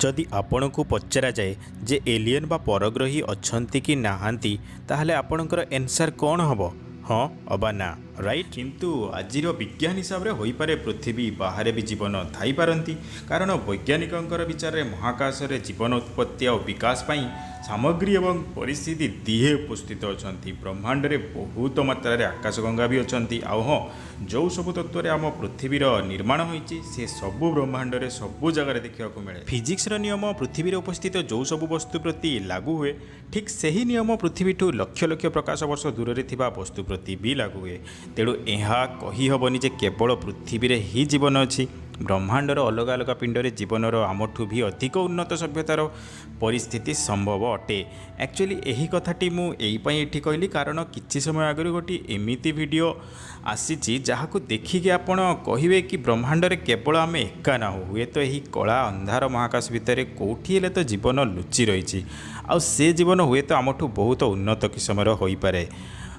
ଯଦି ଆପଣଙ୍କୁ ପଚରାଯାଏ ଯେ ଏଲିୟନ୍ ବା ପରଗ୍ରହୀ ଅଛନ୍ତି କି ନାହାନ୍ତି, ତାହେଲେ ଆପଣଙ୍କର ଏନ୍ସର୍ କ'ଣ ହେବ? ହଁ ଅବା ନା, ରାଇଟ୍? କିନ୍ତୁ ଆଜିର ବିଜ୍ଞାନ ହିସାବରେ ହୋଇପାରେ ପୃଥିବୀ ବାହାରେ ବି ଜୀବନ ଥାଇପାରନ୍ତି, କାରଣ ବୈଜ୍ଞାନିକଙ୍କର ବିଚାରରେ ମହାକାଶରେ ଜୀବନ ଉତ୍ପତ୍ତି ଆଉ ବିକାଶ ପାଇଁ ସାମଗ୍ରୀ ଏବଂ ପରିସ୍ଥିତି ଦିହେଁ ଉପସ୍ଥିତ ଅଛନ୍ତି। ବ୍ରହ୍ମାଣ୍ଡରେ ବହୁତ ମାତ୍ରାରେ ଆକାଶଗଙ୍ଗା ବି ଅଛନ୍ତି। ଆଉ ହଁ, ଯେଉଁ ସବୁ ତତ୍ତ୍ୱରେ ଆମ ପୃଥିବୀର ନିର୍ମାଣ ହୋଇଛି, ସେ ସବୁ ବ୍ରହ୍ମାଣ୍ଡରେ ସବୁ ଜାଗାରେ ଦେଖିବାକୁ ମିଳେ। ଫିଜିକ୍ସର ନିୟମ ପୃଥିବୀରେ ଉପସ୍ଥିତ ଯେଉଁ ସବୁ ବସ୍ତୁ ପ୍ରତି ଲାଗୁ ହୁଏ, ଠିକ୍ ସେହି ନିୟମ ପୃଥିବୀଠୁ ଲକ୍ଷ ଲକ୍ଷ ପ୍ରକାଶ ବର୍ଷ ଦୂରରେ ଥିବା ବସ୍ତୁ ପ୍ରତି ବି ଲାଗୁ ହୁଏ। ତେଣୁ ଏହା କହିହେବନି ଯେ କେବଳ ପୃଥିବୀରେ ହିଁ ଜୀବନ ଅଛି। ବ୍ରହ୍ମାଣ୍ଡର ଅଲଗା ଅଲଗା ପିଣ୍ଡରେ ଜୀବନର ଆମଠୁ ବି ଅଧିକ ଉନ୍ନତ ସଭ୍ୟତାର ପରିସ୍ଥିତି ସମ୍ଭବ ଅଟେ। ଆକ୍ଚୁଆଲି ଏହି କଥାଟି ମୁଁ ଏଇପାଇଁ ଏଠି କହିଲି, କାରଣ କିଛି ସମୟ ଆଗରୁ ଗୋଟିଏ ଏମିତି ଭିଡ଼ିଓ ଆସିଛି ଯାହାକୁ ଦେଖିକି ଆପଣ କହିବେ କି ବ୍ରହ୍ମାଣ୍ଡରେ କେବଳ ଆମେ ଏକା ନାହୁଁ। ହୁଏତ ଏହି କଳା ଅନ୍ଧାର ମହାକାଶ ଭିତରେ କେଉଁଠି ହେଲେ ତ ଜୀବନ ଲୁଚି ରହିଛି, ଆଉ ସେ ଜୀବନ ହୁଏତ ଆମଠୁ ବହୁତ ଉନ୍ନତ କିସମର ହୋଇପାରେ।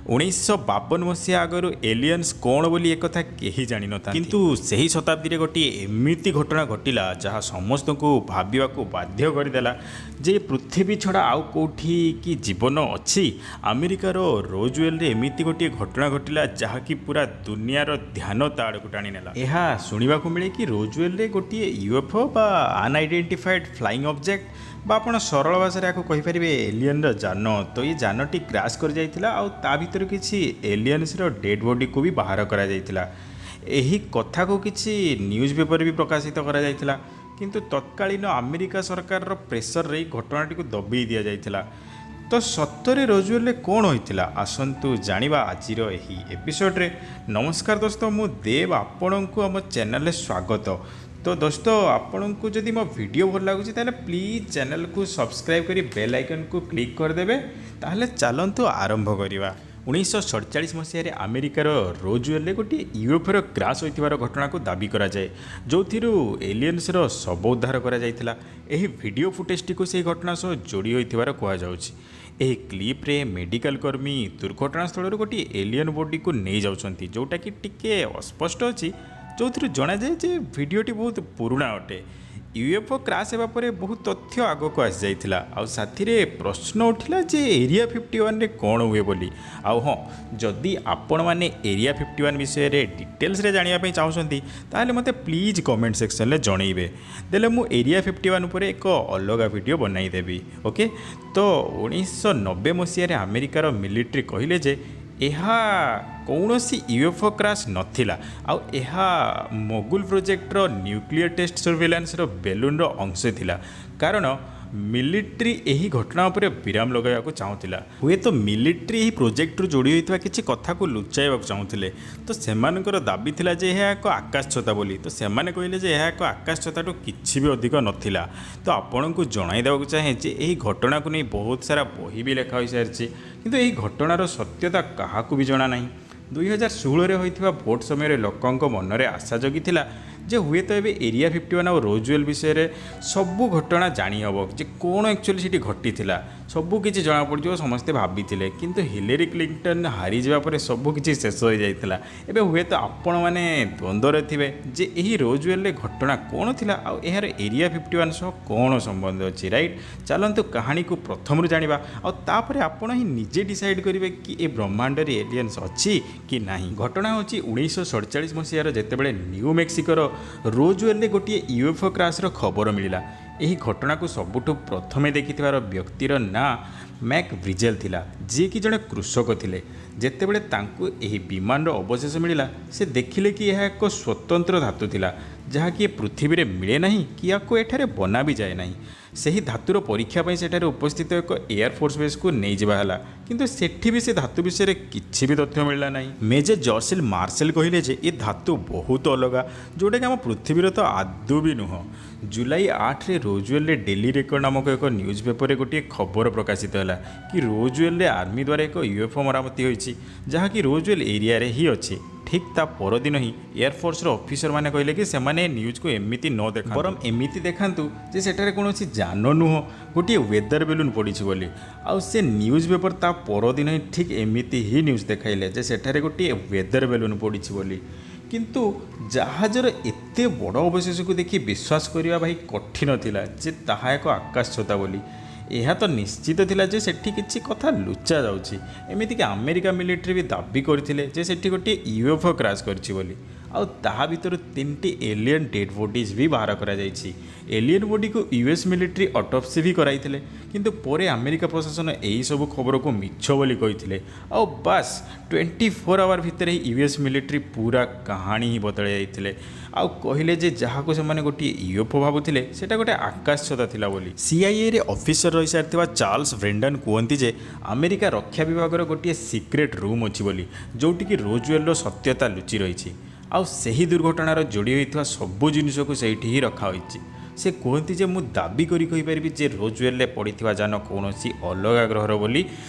1952 ମସିହା ଆଗରୁ ଏଲିୟନ୍ସ କ'ଣ ବୋଲି ଏକଥା କେହି ଜାଣିନଥାନ୍ତି। କିନ୍ତୁ ସେହି ଶତାବ୍ଦୀରେ ଗୋଟିଏ ଏମିତି ଘଟଣା ଘଟିଲା ଯାହା ସମସ୍ତଙ୍କୁ ଭାବିବାକୁ ବାଧ୍ୟ କରିଦେଲା ଯେ ପୃଥିବୀ ଛଡ଼ା ଆଉ କେଉଁଠି କି ଜୀବନ ଅଛି। ଆମେରିକାର ରୋଜୱେଲରେ ଏମିତି ଗୋଟିଏ ଘଟଣା ଘଟିଲା ଯାହାକି ପୁରା ଦୁନିଆର ଧ୍ୟାନ ତା ଆଡ଼କୁ ଟାଣିନେଲା। ଏହା ଶୁଣିବାକୁ ମିଳେ କି ରୋଜୱେଲରେ ଗୋଟିଏ ୟୁଏଫଓ ବା ଅନଆଇଡେଣ୍ଟିଫାଏଡ୍ ଫ୍ଲାଇଂ ଅବଜେକ୍ଟ ବା ଆପଣ ସରଳ ଭାଷାରେ ଏହାକୁ କହିପାରିବେ ଏଲିୟନର ଯାନ, ତ ଏଇ ଯାନଟି କ୍ରାସ୍ କରିଯାଇଥିଲା ଆଉ ତା ଭିତରୁ କିଛି ଏଲିୟନ୍ସର ଡେଡ୍ ବଡ଼ିକୁ ବି ବାହାର କରାଯାଇଥିଲା। ଏହି କଥାକୁ କିଛି ନ୍ୟୁଜ୍ ପେପର ବି ପ୍ରକାଶିତ କରାଯାଇଥିଲା, କିନ୍ତୁ ତତ୍କାଳୀନ ଆମେରିକା ସରକାରର ପ୍ରେସରରେ ଏହି ଘଟଣାଟିକୁ ଦବେଇ ଦିଆଯାଇଥିଲା। ତ ସତରେ ରୋଜୱେଲରେ କ'ଣ ହୋଇଥିଲା, ଆସନ୍ତୁ ଜାଣିବା ଆଜିର ଏହି ଏପିସୋଡ଼ରେ। ନମସ୍କାର ଦୋସ୍ତ, ମୁଁ ଦେବ, ଆପଣଙ୍କୁ ଆମ ଚ୍ୟାନେଲରେ ସ୍ୱାଗତ। ତ ଦୋସ୍ତ, ଆପଣଙ୍କୁ ଯଦି ମୋ ଭିଡ଼ିଓ ଭଲ ଲାଗୁଛି, ତାହେଲେ ପ୍ଲିଜ୍ ଚ୍ୟାନେଲକୁ ସବସ୍କ୍ରାଇବ୍ କରି ବେଲ୍ ଆଇକନ୍କୁ କ୍ଲିକ୍ କରିଦେବେ। ତାହେଲେ ଚାଲନ୍ତୁ ଆରମ୍ଭ କରିବା। 1947 ମସିହାରେ ଆମେରିକାର ରୋଜୱେଲରେ ଗୋଟିଏ ୟୁଏଫଓର କ୍ରାସ୍ ହୋଇଥିବାର ଘଟଣାକୁ ଦାବି କରାଯାଏ, ଯେଉଁଥିରୁ ଏଲିୟନ୍ସର ଶବ ଉଦ୍ଧାର କରାଯାଇଥିଲା। ଏହି ଭିଡ଼ିଓ ଫୁଟେଜଟିକୁ ସେହି ଘଟଣା ସହ ଯୋଡ଼ି ହୋଇଥିବାର କୁହାଯାଉଛି। ଏହି କ୍ଲିପ୍ରେ ମେଡ଼ିକାଲ କର୍ମୀ ଦୁର୍ଘଟଣାସ୍ଥଳରୁ ଗୋଟିଏ ଏଲିୟନ୍ ବଡ଼ିକୁ ନେଇଯାଉଛନ୍ତି, ଯେଉଁଟାକି ଟିକେ ଅସ୍ପଷ୍ଟ ଅଛି, ଯେଉଁଥିରୁ ଜଣାଯାଏ ଯେ ଭିଡ଼ିଓଟି ବହୁତ ପୁରୁଣା ଅଟେ। ୟୁଏଫଓ କ୍ରାସ୍ ହେବା ପରେ ବହୁତ ତଥ୍ୟ ଆଗକୁ ଆସିଯାଇଥିଲା, ଆଉ ସାଥିରେ ପ୍ରଶ୍ନ ଉଠିଲା ଯେ ଏରିଆ 51ରେ କ'ଣ ହୁଏ ବୋଲି। ଆଉ ହଁ, ଯଦି ଆପଣମାନେ ଏରିଆ 51 ବିଷୟରେ ଡିଟେଲ୍ସରେ ଜାଣିବା ପାଇଁ ଚାହୁଁଛନ୍ତି, ତାହେଲେ ମୋତେ ପ୍ଲିଜ୍ କମେଣ୍ଟ ସେକ୍ସନରେ ଜଣାଇବେ ଦେଲେ ମୁଁ ଏରିଆ 51 ଉପରେ ଏକ ଅଲଗା ଭିଡ଼ିଓ ବନାଇଦେବି। ଓକେ, ତ 1990 ମସିହାରେ ଆମେରିକାର ମିଲିଟ୍ରି କହିଲେ ଯେ ଏହା କୌଣସି ୟୁଏଫଓ କ୍ରାସ୍ ନଥିଲା, ଆଉ ଏହା ମୋଗୁଲ ପ୍ରୋଜେକ୍ଟର ନ୍ୟୁକ୍ଲିୟର ଟେଷ୍ଟ ସର୍ଭେଲାନ୍ସର ବେଲୁନର ଅଂଶ ଥିଲା, କାରଣ ମିଲିଟ୍ରି ଏହି ଘଟଣା ଉପରେ ବିରାମ ଲଗାଇବାକୁ ଚାହୁଁଥିଲା। ହୁଏତ ମିଲିଟ୍ରି ଏହି ପ୍ରୋଜେକ୍ଟରୁ ଯୋଡ଼ି ହୋଇଥିବା କିଛି କଥାକୁ ଲୁଚାଇବାକୁ ଚାହୁଁଥିଲେ। ତ ସେମାନଙ୍କର ଦାବି ଥିଲା ଯେ ଏହା ଏକ ଆକାଶ ଛତା ବୋଲି। ତ ସେମାନେ କହିଲେ ଯେ ଏହା ଏକ ଆକାଶ ଛତାଠୁ କିଛି ବି ଅଧିକ ନଥିଲା। ତ ଆପଣଙ୍କୁ ଜଣାଇ ଦେବାକୁ ଚାହେଁ ଯେ ଏହି ଘଟଣାକୁ ନେଇ ବହୁତ ସାରା ବହି ବି ଲେଖା ହୋଇସାରିଛି, କିନ୍ତୁ ଏହି ଘଟଣାର ସତ୍ୟତା କାହାକୁ ବି ଜଣା ନାହିଁ। 2016ରେ ହୋଇଥିବା ଭୋଟ ସମୟରେ ଲୋକଙ୍କ ମନରେ ଆଶା ଜଗିଥିଲା ଯେ ହୁଏତ ଏବେ ଏରିଆ 51 ଆଉ ରୋଜୱେଲ ବିଷୟରେ ସବୁ ଘଟଣା ଜାଣିହେବ, ଯେ କ'ଣ ଆକ୍ଚୁଆଲି ସେଠି ଘଟିଥିଲା, ସବୁ କିଛି ଜଣାପଡ଼ିଯିବ, ସମସ୍ତେ ଭାବିଥିଲେ। କିନ୍ତୁ ହିଲେରୀ କ୍ଲିଣ୍ଟନ୍ ହାରିଯିବା ପରେ ସବୁ କିଛି ଶେଷ ହୋଇଯାଇଥିଲା। ଏବେ ହୁଏତ ଆପଣମାନେ ଦ୍ୱନ୍ଦ୍ୱରେ ଥିବେ ଯେ ଏହି ରୋଜୱେଲରେ ଘଟଣା କ'ଣ ଥିଲା ଆଉ ଏହାର ଏରିଆ 51 ସହ କ'ଣ ସମ୍ବନ୍ଧ ଅଛି, ରାଇଟ୍? ଚାଲନ୍ତୁ କାହାଣୀକୁ ପ୍ରଥମରୁ ଜାଣିବା, ଆଉ ତାପରେ ଆପଣ ହିଁ ନିଜେ ଡିସାଇଡ଼୍ କରିବେ କି ଏ ବ୍ରହ୍ମାଣ୍ଡରେ ଏଲିୟନ୍ସ ଅଛି କି ନାହିଁ। ଘଟଣା ହେଉଛି 1947 ମସିହାର, ଯେତେବେଳେ ନ୍ୟୁ ମେକ୍ସିକୋର ରୋଜୱେଲରେ ଗୋଟିଏ ୟୁଏଫଓ କ୍ରାସ୍ର ଖବର ମିଳିଲା। ଏହି ଘଟଣାକୁ ସବୁଠୁ ପ୍ରଥମେ ଦେଖିଥିବାର ବ୍ୟକ୍ତିର ନାଁ ମ୍ୟାକ୍ ବ୍ରିଜେଲ୍ ଥିଲା, ଯିଏକି ଜଣେ କୃଷକ ଥିଲେ। ଯେତେବେଳେ ତାଙ୍କୁ ଏହି ବିମାନର ଅବଶେଷ ମିଳିଲା, ସେ ଦେଖିଲେ କି ଏହା ଏକ ସ୍ୱତନ୍ତ୍ର ଧାତୁ ଥିଲା, ଯାହାକି ଏ ପୃଥିବୀରେ ମିଳେ ନାହିଁ କି ୟାକୁ ଏଠାରେ ବନା ବି ଯାଏ ନାହିଁ। ସେହି ଧାତୁର ପରୀକ୍ଷା ପାଇଁ ସେଠାରେ ଉପସ୍ଥିତ ଏକ ଏୟାରଫୋର୍ସ ବେସ୍କୁ ନେଇଯିବା ହେଲା, କିନ୍ତୁ ସେଠି ବି ସେ ଧାତୁ ବିଷୟରେ କିଛି ବି ତଥ୍ୟ ମିଳିଲା ନାହିଁ। ମେଜର ଜର୍ସିଲ ମାର୍ସେଲ କହିଲେ ଯେ ଏ ଧାତୁ ବହୁତ ଅଲଗା, ଯେଉଁଟାକି ଆମ ପୃଥିବୀର ତ ଆଦୌ ବି ନୁହଁ। ଜୁଲାଇ 8ରେ ରୋଜୱେଲରେ ଡେଲି ରେକର୍ଡ ନାମକ ଏକ ନ୍ୟୁଜ୍ ପେପରରେ ଗୋଟିଏ ଖବର ପ୍ରକାଶିତ ହେଲା କି ରୋଜୱେଲରେ ଆର୍ମି ଦ୍ୱାରା ଏକ ୟୁଏଫଓ ମରାମତି ହୋଇଛି, ଯାହାକି ରୋଜୱେଲ ଏରିଆରେ ହିଁ ଅଛି। ଠିକ୍ ତା ପରଦିନ ହିଁ ଏୟାରଫୋର୍ସର ଅଫିସରମାନେ କହିଲେ କି ସେମାନେ ନ୍ୟୁଜ୍କୁ ଏମିତି ନ ଦେଖାନ୍ତୁ, ବରଂ ଏମିତି ଦେଖାନ୍ତୁ ଯେ ସେଠାରେ କୌଣସି ଯାନ ନୁହଁ, ଗୋଟିଏ ୱେଦର ବେଲୁନ୍ ପଡ଼ିଛି ବୋଲି। ଆଉ ସେ ନ୍ୟୁଜ୍ ପେପର ତା ପରଦିନ ହିଁ ଠିକ୍ ଏମିତି ହିଁ ନ୍ୟୁଜ୍ ଦେଖାଇଲେ ଯେ ସେଠାରେ ଗୋଟିଏ ୱେଦର ବେଲୁନ୍ ପଡ଼ିଛି ବୋଲି। କିନ୍ତୁ ଜାହାଜର ଏତେ ବଡ଼ ଅବଶେଷକୁ ଦେଖି ବିଶ୍ୱାସ କରିବା ଭାଇ କଠିନ ଥିଲା ଯେ ତାହା ଏକ ଆକାଶ ଛତା ବୋଲି। ଏହା ତ ନିଶ୍ଚିତ ଥିଲା ଯେ ସେଠି କିଛି କଥା ଲୁଚା ଯାଉଛି। ଏମିତିକି ଆମେରିକା ମିଲିଟାରୀ ବି ଦାବି କରିଥିଲେ ଯେ ସେଠି ଗୋଟିଏ ୟୁଏଫଓ କ୍ରାସ୍ କରିଛି ବୋଲି, ଆଉ ତାହା ଭିତରୁ 3ଟି ଏଲିୟନ୍ ଡେଡ୍ ବଡିଜ୍ ବି ବାହାର କରାଯାଇଛି। ଏଲିୟନ୍ ବଡିକୁ ୟୁଏସ୍ ମିଲିଟାରୀ ଅଟୋପ୍ସି ବି କରାଇଥିଲେ, କିନ୍ତୁ ପରେ ଆମେରିକା ପ୍ରଶାସନ ଏହିସବୁ ଖବରକୁ ମିଛ ବୋଲି କହିଥିଲେ। ଆଉ ବାସ୍ 24 ଆୱାର ଭିତରେ ୟୁଏସ୍ ମିଲିଟାରୀ ପୁରା କାହାଣୀ ହିଁ ବଦଳାଇ ଯାଇଥିଲେ ଆଉ କହିଲେ ଯେ ଯାହାକୁ ସେମାନେ ଗୋଟିଏ ୟୁଏଫଓ ଭାବୁଥିଲେ, ସେଇଟା ଗୋଟେ ଆକାଶ ଛତା ଥିଲା ବୋଲି। ସିଆଇଏରେ ଅଫିସର ରହିସାରିଥିବା ଚାର୍ଲସ ବ୍ରେଣ୍ଡନ୍ କୁହନ୍ତି ଯେ ଆମେରିକା ରକ୍ଷା ବିଭାଗର ଗୋଟିଏ ସିକ୍ରେଟ୍ ରୁମ୍ ଅଛି ବୋଲି, ଯେଉଁଠିକି ରୋଜୱେଲ୍ର ସତ୍ୟତା ଲୁଚି ରହିଛି ଆଉ ସେହି ଦୁର୍ଘଟଣାର ଯୋଡ଼ି ହୋଇଥିବା ସବୁ ଜିନିଷକୁ ସେଇଠି ହିଁ ରଖା ହୋଇଛି। ସେ କୁହନ୍ତି ଯେ ମୁଁ ଦାବି କରି କହିପାରିବି ଯେ ରୋଜୱେଲ୍ରେ ପଡ଼ିଥିବା ଯାନ କୌଣସି ଅଲଗା ଗ୍ରହର ବୋଲି,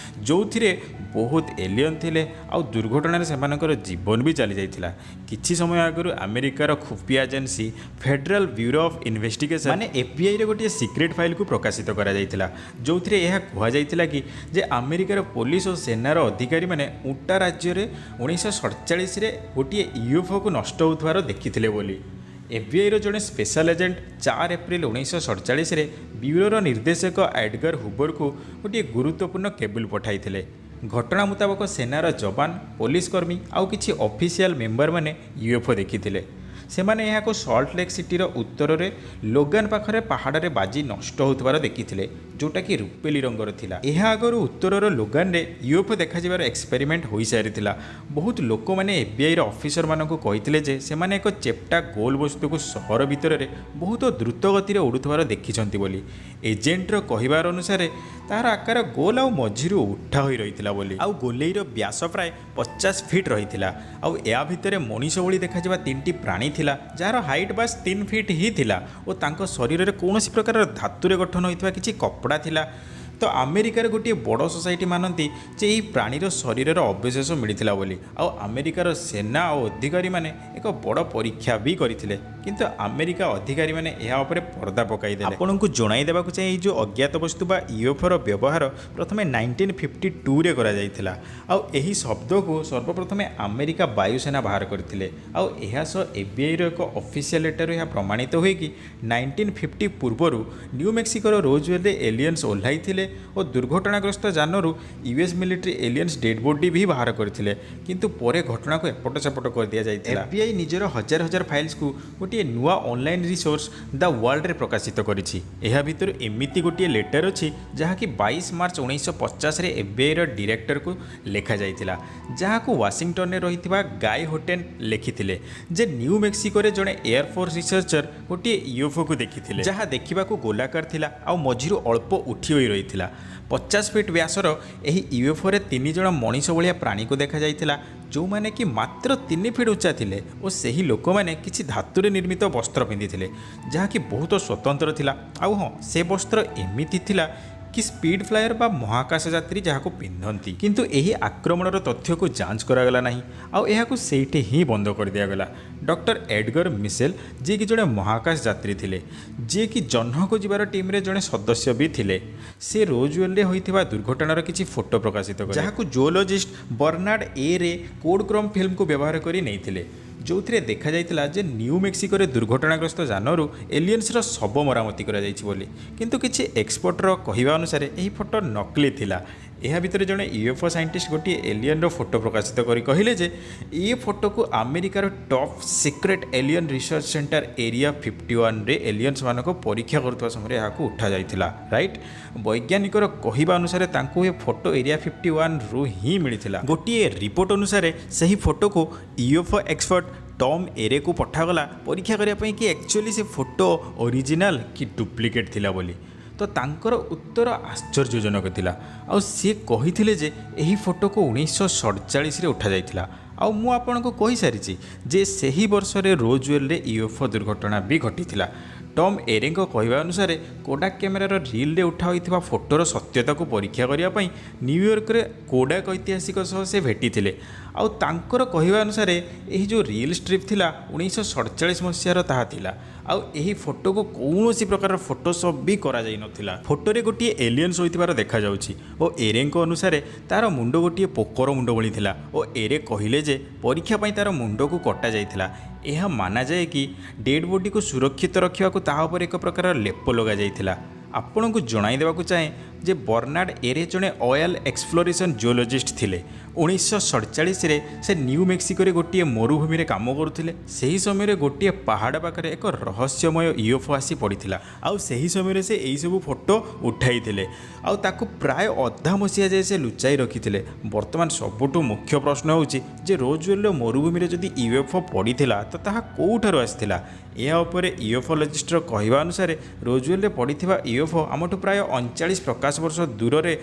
ଯେଉଁଥିରେ ବହୁତ ଏଲିୟନ୍ ଥିଲେ ଆଉ ଦୁର୍ଘଟଣାରେ ସେମାନଙ୍କର ଜୀବନ ବି ଚାଲିଯାଇଥିଲା। କିଛି ସମୟ ଆଗରୁ ଆମେରିକାର ଖୁଫିଆ agency federal bureau of investigation ମାନେ ଏଫ୍ବିଆଇର ଗୋଟିଏ ସିକ୍ରେଟ୍ ଫାଇଲ୍କୁ ପ୍ରକାଶିତ କରାଯାଇଥିଲା, ଯେଉଁଥିରେ ଏହା କୁହାଯାଇଥିଲା କି ଯେ ଆମେରିକାର ପୋଲିସ ଓ ସେନାର ଅଧିକାରୀମାନେ ଉଟା ରାଜ୍ୟରେ 1947ରେ ଗୋଟିଏ ୟୁଏଫଓକୁ ନଷ୍ଟ ହେଉଥିବାର ଦେଖିଥିଲେ ବୋଲି। ଏଫ୍ବିଆଇର ଜଣେ ସ୍ପେଶାଲ ଏଜେଣ୍ଟ 4 ଏପ୍ରିଲ 1947ରେ ବ୍ୟୁରୋର ନିର୍ଦ୍ଦେଶକ ଏଡଗର ହୁବରକୁ ଗୋଟିଏ ଗୁରୁତ୍ୱପୂର୍ଣ୍ଣ କେବୁଲ ପଠାଇଥିଲେ। ଘଟଣା ମୁତାବକ ସେନାର ଯବାନ, ପୋଲିସ କର୍ମୀ ଆଉ କିଛି ଅଫିସିଆଲ ମେମ୍ବରମାନେ ୟୁଏଫଓ ଦେଖିଥିଲେ। ସେମାନେ ଏହାକୁ ସଲ୍ଟ ଲେକ୍ ସିଟିର ଉତ୍ତରରେ ଲୋଗାନ ପାଖରେ ପାହାଡ଼ରେ ବାଜି ନଷ୍ଟ ହେଉଥିବାର ଦେଖିଥିଲେ, ଯେଉଁଟାକି ରୂପେଲି ରଙ୍ଗର ଥିଲା। ଏହା ଆଗରୁ ଉତ୍ତରର ଲୋଗାନରେ ୟୁଏଫଓ ଦେଖାଯିବାର ଏକ୍ସପେରିମେଣ୍ଟ ହୋଇସାରିଥିଲା। ବହୁତ ଲୋକମାନେ ଏଫ୍ବିଆଇର ଅଫିସରମାନଙ୍କୁ କହିଥିଲେ ଯେ ସେମାନେ ଏକ ଚେପ୍ଟା ଗୋଲ ବସ୍ତୁକୁ ସହର ଭିତରରେ ବହୁତ ଦ୍ରୁତ ଗତିରେ ଉଡ଼ୁଥିବାର ଦେଖିଛନ୍ତି ବୋଲି। ଏଜେଣ୍ଟର କହିବାର ଅନୁସାରେ ତାହାର ଆକାର ଗୋଲ ଆଉ ମଝିରୁ ଉଠା ହୋଇ ରହିଥିଲା ବୋଲି, ଆଉ ଗୋଲେଇର ବ୍ୟାସ ପ୍ରାୟ 50 ଫିଟ୍ ରହିଥିଲା। ଆଉ ଏହା ଭିତରେ ମଣିଷ ଭଳି ଦେଖାଯିବା ତିନିଟି ପ୍ରାଣୀ ଥିଲା, ଯାହାର ହାଇଟ୍ ବାସ୍ 3 ଫିଟ୍ ହିଁ ଥିଲା ଓ ତାଙ୍କ ଶରୀରରେ କୌଣସି ପ୍ରକାରର ଧାତୁରେ ଗଠନ ହୋଇଥିବା କିଛି କପଡ଼ା ଥିଲା। ତ ଆମେରିକାର ଗୋଟିଏ ବଡ଼ ସୋସାଇଟି ମାନନ୍ତି ଯେ ଏହି ପ୍ରାଣୀର ଶରୀରର ଅବଶେଷ ମିଳିଥିଲା ବୋଲି। ଆଉ ଆମେରିକାର ସେନା ଆଉ ଅଧିକାରୀମାନେ ଏକ ବଡ଼ ପରୀକ୍ଷା ବି କରିଥିଲେ, କିନ୍ତୁ ଆମେରିକା ଅଧିକାରୀମାନେ ଏହା ଉପରେ ପର୍ଦ୍ଦା ପକାଇଦେଲେ। ଆପଣଙ୍କୁ ଜଣାଇ ଦେବାକୁ ଚାହେଁ, ଏଇ ଯେଉଁ ଅଜ୍ଞାତ ବସ୍ତୁ ବା ୟୁଏଫଓର ବ୍ୟବହାର ପ୍ରଥମେ 1952ରେ କରାଯାଇଥିଲା। ଆଉ ଏହି ଶବ୍ଦକୁ ସର୍ବପ୍ରଥମେ ଆମେରିକା ବାୟୁସେନା ବାହାର କରିଥିଲେ। ଆଉ ଏହା ସହ ଏଫ୍ବିଆଇର ଏକ ଅଫିସିଆଲ ଲେଟରରୁ ଏହା ପ୍ରମାଣିତ ହୁଏ କି 1950 ପୂର୍ବରୁ ନ୍ୟୁ ମେକ୍ସିକୋର ରୋଜୱେଲରେ ଏଲିୟନ୍ସ ଓହ୍ଲାଇଥିଲେ ଓ ଦୁର୍ଘଟଣାଗ୍ରସ୍ତ ଯାନରୁ US military aliens dead body ବି ବାହାର କରିଥିଲେ, କିନ୍ତୁ ପରେ ଘଟଣାକୁ ଏପଟ ସେପଟ କରିଦିଆଯାଇଥିଲା। ଏଫ୍ବିଆଇ ନିଜର ହଜାର ହଜାର ଫାଇଲ୍ସକୁ ଗୋଟିଏ ନୂଆ ଅନଲାଇନ୍ ରିସୋର୍ସ ଦ ୱାର୍ଲଡରେ ପ୍ରକାଶିତ କରିଛି। ଏହା ଭିତରୁ ଏମିତି ଗୋଟିଏ ଲେଟର ଅଛି, ଯାହାକି 22 ମାର୍ଚ୍ଚ 1950ରେ ଏଫ୍ବିଆଇର ଡିରେକ୍ଟରକୁ ଲେଖାଯାଇଥିଲା, ଯାହାକୁ ୱାଶିଂଟନରେ ରହିଥିବା ଗାଇ ହୋଟେନ୍ ଲେଖିଥିଲେ ଯେ ନ୍ୟୁ ମେକ୍ସିକୋରେ ଜଣେ ଏୟାରଫୋର୍ସ ରିସର୍ଚ୍ଚର ଗୋଟିଏ ୟୁଏଫଓକୁ ଦେଖିଥିଲେ, ଯାହା ଦେଖିବାକୁ ଗୋଲାକାର ଥିଲା ଆଉ ମଝିରୁ ଅଳ୍ପ ଉଠି ହୋଇ ରହିଥିଲା। 50 ଫିଟ୍ ବ୍ୟାସର ଏହି ୟୁଏଫଓରେ ତିନି ଜଣ ମଣିଷ ଭଳିଆ ପ୍ରାଣୀକୁ ଦେଖାଯାଇଥିଲା, ଯେଉଁମାନେ କି ମାତ୍ର 3 ଫିଟ୍ ଉଚ୍ଚା ଥିଲେ ଓ ସେହି ଲୋକମାନେ କିଛି ଧାତୁରେ ନିର୍ମିତ ବସ୍ତ୍ର ପିନ୍ଧିଥିଲେ, ଯାହାକି ବହୁତ ସ୍ୱତନ୍ତ୍ର ଥିଲା। ଆଉ ହଁ, ସେ ବସ୍ତ୍ର ଏମିତି ଥିଲା କି ସ୍ପିଡ୍ ଫ୍ଲାୟର ବା ମହାକାଶ ଯାତ୍ରୀ ଯାହାକୁ ପିନ୍ଧନ୍ତି। କିନ୍ତୁ ଏହି ଆକ୍ରମଣର ତଥ୍ୟକୁ ଯାଞ୍ଚ କରାଗଲା ନାହିଁ ଆଉ ଏହାକୁ ସେଇଠି ହିଁ ବନ୍ଦ କରିଦିଆଗଲା। ଡକ୍ଟର ଏଡଗର ମିସେଲ, ଯିଏକି ଜଣେ ମହାକାଶ ଯାତ୍ରୀ ଥିଲେ, ଯିଏକି ଜହ୍ନକୁ ଯିବାର ଟିମ୍ରେ ଜଣେ ସଦସ୍ୟ ବି ଥିଲେ, ସେ ରୋଜୱେଲରେ ହୋଇଥିବା ଦୁର୍ଘଟଣାର କିଛି ଫଟୋ ପ୍ରକାଶିତ କଲେ, ଯାହାକୁ ଜୁଓଲୋଜିଷ୍ଟ ବର୍ନାର୍ଡ ଏରେ କୋଡାକ୍ରୋମ୍ ଫିଲ୍ମକୁ ବ୍ୟବହାର କରି ନେଇଥିଲେ, ଯେଉଁଥିରେ ଦେଖାଯାଇଥିଲା ଯେ ନ୍ୟୁ ମେକ୍ସିକୋରେ ଦୁର୍ଘଟଣାଗ୍ରସ୍ତ ଯାନରୁ ଏଲିୟନ୍ସର ଶବ ମରାମତି କରାଯାଇଛି ବୋଲି। କିନ୍ତୁ କିଛି ଏକ୍ସପର୍ଟର କହିବା ଅନୁସାରେ ଏହି ଫଟୋ ନକଲି ଥିଲା। ଏହା ଭିତରେ ଜଣେ ୟୁଏଫଓ ସାଇଣ୍ଟିଷ୍ଟ ଗୋଟିଏ ଏଲିୟନର ଫଟୋ ପ୍ରକାଶିତ କରି କହିଲେ ଯେ ଏ ଫଟୋକୁ ଆମେରିକାର top secret alien research center Area 51ରେ ଏଲିୟନ୍ସମାନଙ୍କୁ ପରୀକ୍ଷା କରୁଥିବା ସମୟରେ ଏହାକୁ ଉଠାଯାଇଥିଲା, ରାଇଟ୍। ବୈଜ୍ଞାନିକର କହିବା ଅନୁସାରେ ତାଙ୍କୁ ଏ ଫଟୋ ଏରିଆ 51ରୁ ହିଁ ମିଳିଥିଲା। ଗୋଟିଏ ରିପୋର୍ଟ ଅନୁସାରେ ସେହି ଫଟୋକୁ ୟୁଏଫଓ ଏକ୍ସପର୍ଟ ଟମ୍ ଏରେକୁ ପଠାଗଲା ପରୀକ୍ଷା କରିବା ପାଇଁ କି ଆକ୍ଚୁଆଲି ସେ ଫଟୋ ଅରିଜିନାଲ କି ଡୁପ୍ଲିକେଟ୍ ଥିଲା ବୋଲି। ତ ତାଙ୍କର ଉତ୍ତର ଆଶ୍ଚର୍ଯ୍ୟଜନକ ଥିଲା ଆଉ ସିଏ କହିଥିଲେ ଯେ ଏହି ଫଟୋକୁ 1947ରେ ଉଠାଯାଇଥିଲା। ଆଉ ମୁଁ ଆପଣଙ୍କୁ କହିସାରିଛି ଯେ ସେହି ବର୍ଷରେ ରୋଜୱେଲରେ ୟୁଏଫଓ ଦୁର୍ଘଟଣା ବି ଘଟିଥିଲା। ଟମ୍ ଏରେଙ୍କ କହିବା ଅନୁସାରେ କୋଡାକ୍ କ୍ୟାମେରାର ରିଲ୍ରେ ଉଠା ହୋଇଥିବା ଫଟୋର ସତ୍ୟତାକୁ ପରୀକ୍ଷା କରିବା ପାଇଁ ନ୍ୟୁୟର୍କରେ କୋଡାକ୍ ଐତିହାସିକ ସହ ସେ ଭେଟିଥିଲେ। ଆଉ ତାଙ୍କର କହିବା ଅନୁସାରେ ଏହି ଯେଉଁ ରିଲ୍ ଷ୍ଟ୍ରିପ୍ ଥିଲା 1947 ମସିହାର ତାହା ଥିଲା। ଆଉ ଏହି ଫଟୋକୁ କୌଣସି ପ୍ରକାରର ଫଟୋସପ୍ ବି କରାଯାଇନଥିଲା। ଫଟୋରେ ଗୋଟିଏ ଏଲିୟନ୍ସ ହୋଇଥିବାର ଦେଖାଯାଉଛି ଓ ଏରେଙ୍କ ଅନୁସାରେ ତା'ର ମୁଣ୍ଡ ଗୋଟିଏ ପୋକର ମୁଣ୍ଡ ଭଳି ଥିଲା ଓ ଏରେ କହିଲେ ଯେ ପରୀକ୍ଷା ପାଇଁ ତା'ର ମୁଣ୍ଡକୁ କଟାଯାଇଥିଲା। ଏହା ମାନାଯାଏ କି ଡେଡ୍ ବଡିକୁ ସୁରକ୍ଷିତ ରଖିବାକୁ ତାହା ଉପରେ ଏକ ପ୍ରକାର ଲେପ ଲଗାଯାଇଥିଲା। ଆପଣଙ୍କୁ ଜଣାଇ ଦେବାକୁ ଚାହେଁ ଯେ ବର୍ନାର୍ଡ ଏରେ ଜଣେ ଅଏଲ୍ ଏକ୍ସପ୍ଲୋରେସନ୍ ଜିଓଲୋଜିଷ୍ଟ ଥିଲେ। 1947ରେ ସେ ନ୍ୟୁ ମେକ୍ସିକୋରେ ଗୋଟିଏ ମରୁଭୂମିରେ କାମ କରୁଥିଲେ। ସେହି ସମୟରେ ଗୋଟିଏ ପାହାଡ଼ ପାଖରେ ଏକ ରହସ୍ୟମୟ ୟୁଏଫଓ ଆସି ପଡ଼ିଥିଲା ଆଉ ସେହି ସମୟରେ ସେ ଏହିସବୁ ଫଟୋ ଉଠାଇଥିଲେ ଆଉ ତାକୁ ପ୍ରାୟ ଅଧା ମସିହା ଯାଏ ସେ ଲୁଚାଇ ରଖିଥିଲେ। ବର୍ତ୍ତମାନ ସବୁଠୁ ମୁଖ୍ୟ ପ୍ରଶ୍ନ ହେଉଛି ଯେ ରୋଜୱେଲ୍ର ମରୁଭୂମିରେ ଯଦି ୟୁଏଫଓ ପଡ଼ିଥିଲା ତ ତାହା କେଉଁଠାରୁ ଆସିଥିଲା? ଏହା ଉପରେ ୟୁଏଫୋଲୋଜିଷ୍ଟର କହିବା ଅନୁସାରେ ରୋଜୱେଲ୍ରେ ପଡ଼ିଥିବା ୟୁଏଫଓ ଆମଠୁ ପ୍ରାୟ 39 ପ୍ରକାଶ ବର୍ଷ ଦୂରରେ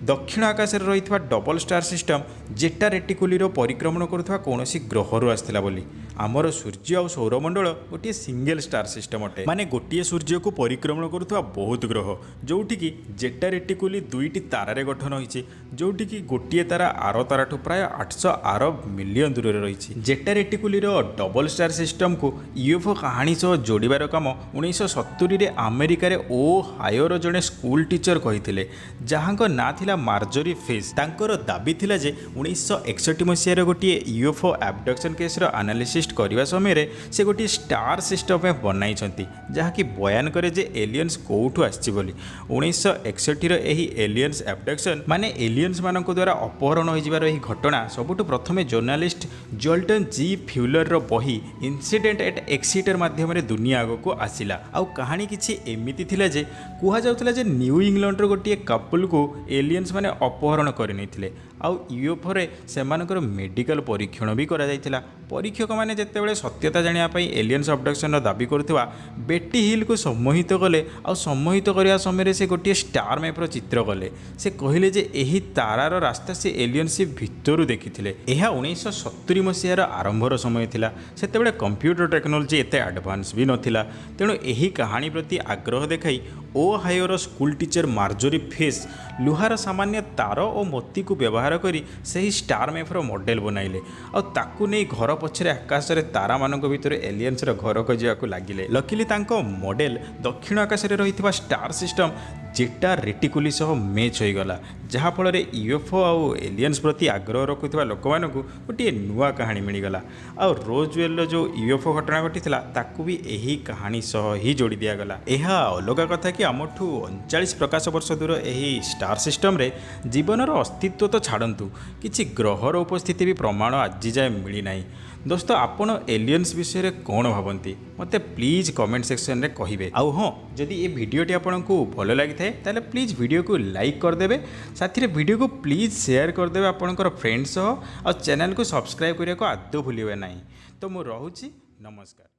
ଦକ୍ଷିଣ ଆକାଶରେ ରହିଥିବା ଡବଲ ଷ୍ଟାର ସିଷ୍ଟମ ଜେଟା ରେଟିକୁଲିର ପରିକ୍ରମଣ କରୁଥିବା କୌଣସି ଗ୍ରହରୁ ଆସିଥିଲା ବୋଲି। ଆମର ସୂର୍ଯ୍ୟ ଆଉ ସୌରମଣ୍ଡଳ ଗୋଟିଏ ସିଙ୍ଗଲ ଷ୍ଟାର ସିଷ୍ଟମ ଅଟେ, ମାନେ ଗୋଟିଏ ସୂର୍ଯ୍ୟକୁ ପରିକ୍ରମଣ କରୁଥିବା ବହୁତ ଗ୍ରହ, ଯେଉଁଠିକି ଜେଟା ରେଟିକୁଲି ଦୁଇଟି ତାରାରେ ଗଠନ ହୋଇଛି, ଯେଉଁଠିକି ଗୋଟିଏ ତାରା ଆର ତାରାଠୁ ପ୍ରାୟ 800 ଆରବ ମିଲିୟନ ଦୂରରେ ରହିଛି। ଜେଟା ରେଟିକୁଲିର ଡବଲ ଷ୍ଟାର ସିଷ୍ଟମକୁ ୟୁଏଫଓ କାହାଣୀ ସହ ଯୋଡ଼ିବାର କାମ 1970ରେ ଆମେରିକାରେ ଓ ହାୟୋର ଜଣେ ସ୍କୁଲ ଟିଚର କହିଥିଲେ, ଯାହାଙ୍କ ନାଁ ଥିଲା ମାର୍ଜୋରି ଫିସ୍। ତାଙ୍କର ଦାବି ଥିଲା ଯେ 1961 ମସିହାରେ ଗୋଟିଏ ୟୁଏଫଓ ଆବଡକ୍ସନ୍ କେସ୍ର ଆନାଲିସିସ୍ କରିବା ସମୟରେ ସେ ଗୋଟିଏ ଷ୍ଟାର ସିଷ୍ଟମ ବନାଇଛନ୍ତି, ଯାହାକି ବୟାନ କରେ ଯେ ଏଲିୟନ୍ସ କେଉଁଠୁ ଆସିଛି ବୋଲି। 1961ର ଏହି ଏଲିୟନ୍ସ ଆବଡକ୍ସନ୍ ମାନେ ଏଲିୟନ୍ସ ମାନଙ୍କ ଦ୍ୱାରା ଅପହରଣ ହୋଇଯିବାର ଏହି ଘଟଣା ସବୁଠୁ ପ୍ରଥମେ ଜର୍ଣ୍ଣାଲିଷ୍ଟ ଜଲ୍ଟନ୍ ଜି ଫ୍ୟୁଲରର ବହି ଇନସିଡେଣ୍ଟ ଏଟ୍ ଏକ୍ସିଟର ମାଧ୍ୟମରେ ଦୁନିଆ ଆଗକୁ ଆସିଲା। ଆଉ କାହାଣୀ କିଛି ଏମିତି ଥିଲା ଯେ କୁହାଯାଉଥିଲା ଯେ ନ୍ୟୁ ଇଂଲଣ୍ଡର ଗୋଟିଏ କପଲକୁ ଏଲିୟନ୍ସ ମାନେ ଅପହରଣ କରିନେଇଥିଲେ ଆଉ ୟୁଏଫଓରେ ସେମାନଙ୍କର ମେଡ଼ିକାଲ ପରୀକ୍ଷଣ ବି କରାଯାଇଥିଲା। ପରୀକ୍ଷକମାନେ ଯେତେବେଳେ ସତ୍ୟତା ଜାଣିବା ପାଇଁ ଏଲିୟନ୍ସ ଅବଡକ୍ସନର ଦାବି କରୁଥିବା ବେଟି ହିଲ୍କୁ ସମ୍ମୋହିତ କଲେ ଆଉ ସମ୍ମୋହିତ କରିବା ସମୟରେ ସେ ଗୋଟିଏ ଷ୍ଟାର ମ୍ୟାପ୍ର ଚିତ୍ର କଲେ। ସେ କହିଲେ ଯେ ଏହି ତାରାର ରାସ୍ତା ସେ ଏଲିୟନ୍ସ ଭିତରୁ ଦେଖିଥିଲେ। ଏହା 1970 ମସିହାର ଆରମ୍ଭର ସମୟ ଥିଲା। ସେତେବେଳେ କମ୍ପ୍ୟୁଟର ଟେକ୍ନୋଲୋଜି ଏତେ ଆଡ଼ଭାନ୍ସ ବି ନଥିଲା। ତେଣୁ ଏହି କାହାଣୀ ପ୍ରତି ଆଗ୍ରହ ଦେଖାଇ ଓହାୟୋର ସ୍କୁଲ ଟିଚର ମାର୍ଜୋରି ଫିସ୍ ଲୁହାର ସାମାନ୍ୟ ତାର ଓ ମୋତିକୁ ବ୍ୟବହାର କରି ସେହି ଷ୍ଟାର ମ୍ୟାପ୍ର ମଡେଲ ବନାଇଲେ ଆଉ ତାକୁ ନେଇ ଘର ପଛରେ ଆକାଶରେ ତାରାମାନଙ୍କ ଭିତରେ ଏଲିୟନ୍ସର ଘର ଖୋଜିବାକୁ ଲାଗିଲେ। ଲକିଲି ତାଙ୍କ ମଡେଲ ଦକ୍ଷିଣ ଆକାଶରେ ରହିଥିବା ଷ୍ଟାର ସିଷ୍ଟମ ଜେଟା ରେଟିକୁଲି ସହ ମ୍ୟାଚ୍ ହୋଇଗଲା, ଯାହାଫଳରେ ୟୁଏଫଓ ଆଉ ଏଲିୟନ୍ସ ପ୍ରତି ଆଗ୍ରହ ରଖୁଥିବା ଲୋକମାନଙ୍କୁ ଗୋଟିଏ ନୂଆ କାହାଣୀ ମିଳିଗଲା। ଆଉ ରୋଜୱେଲ୍ର ଯେଉଁ ୟୁଏଫଓ ଘଟଣା ଘଟିଥିଲା ତାକୁ ବି ଏହି କାହାଣୀ ସହ ହିଁ ଯୋଡ଼ି ଦିଆଗଲା। ଏହା ଅଲଗା କଥା କି ଆମଠୁ 39 ପ୍ରକାଶ ବର୍ଷ ଦୂର ଏହି ଷ୍ଟାର ସିଷ୍ଟମରେ ଜୀବନର ଅସ୍ତିତ୍ୱ ତ ଛାଡ଼ନ୍ତୁ, କିଛି ଗ୍ରହର ଉପସ୍ଥିତି ବି ପ୍ରମାଣ ଆଜି ଯାଏଁ ମିଳିନାହିଁ। ଦୋସ୍ତ, ଆପଣ ଏଲିୟନ୍ସ ବିଷୟରେ କ'ଣ ଭାବନ୍ତି ମୋତେ ପ୍ଲିଜ୍ କମେଣ୍ଟ ସେକ୍ସନରେ କହିବେ। ଆଉ ହଁ, ଯଦି ଏ ଭିଡ଼ିଓଟି ଆପଣଙ୍କୁ ଭଲ ଲାଗିଥାଏ ତାହେଲେ ପ୍ଲିଜ୍ ଭିଡ଼ିଓକୁ ଲାଇକ୍ କରିଦେବେ, ସାଥିରେ ଭିଡ଼ିଓକୁ ପ୍ଲିଜ୍ ସେୟାର କରିଦେବେ ଆପଣଙ୍କର ଫ୍ରେଣ୍ଡ ସହ, ଆଉ ଚ୍ୟାନେଲକୁ ସବସ୍କ୍ରାଇବ୍ କରିବାକୁ ଆଦୌ ଭୁଲିବେ ନାହିଁ। ତ ମୁଁ ରହୁଛି, ନମସ୍କାର।